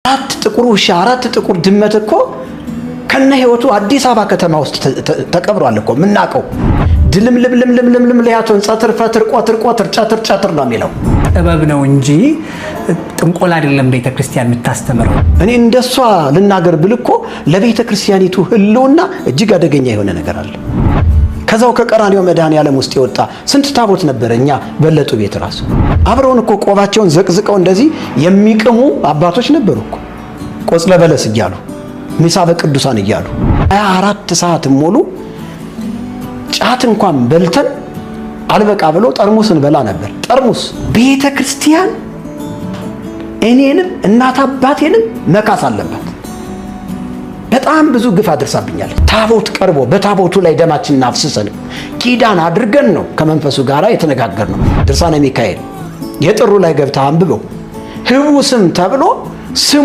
አራት ጥቁር ውሻ፣ አራት ጥቁር ድመት እኮ ከነ ህይወቱ አዲስ አበባ ከተማ ውስጥ ተቀብሯል እኮ የምናውቀው። ድልምልምልምልምልም ሊያቶን ጸትር ፈትር ቆትር ቆትር ጨትር ጨትር ነው የሚለው። ጥበብ ነው እንጂ ጥንቆላ አይደለም ቤተ ክርስቲያን የምታስተምረው። እኔ እንደሷ ልናገር ብል እኮ ለቤተ ክርስቲያኒቱ ህልውና እጅግ አደገኛ የሆነ ነገር አለ። ከዛው ከቀራንዮ መድኃኔዓለም ውስጥ የወጣ ስንት ታቦት ነበረ። እኛ በለጡ ቤት ራሱ አብረውን እኮ ቆባቸውን ዘቅዝቀው እንደዚህ የሚቅሙ አባቶች ነበሩ እኮ፣ ቆጽለ በለስ እያሉ፣ ሚሳበ ቅዱሳን እያሉ 24 ሰዓት ሙሉ ጫት እንኳን በልተን አልበቃ ብሎ ጠርሙስ እንበላ ነበር። ጠርሙስ። ቤተ ክርስቲያን እኔንም እናት አባቴንም መካስ አለባት። በጣም ብዙ ግፍ አድርሳብኛለች። ታቦት ቀርቦ በታቦቱ ላይ ደማችንን አፍስሰን ኪዳን አድርገን ነው ከመንፈሱ ጋር የተነጋገርነው። ድርሳነ ሚካኤል የጥሩ ላይ ገብተህ አንብበው። ህቡ ስም ተብሎ ስሙ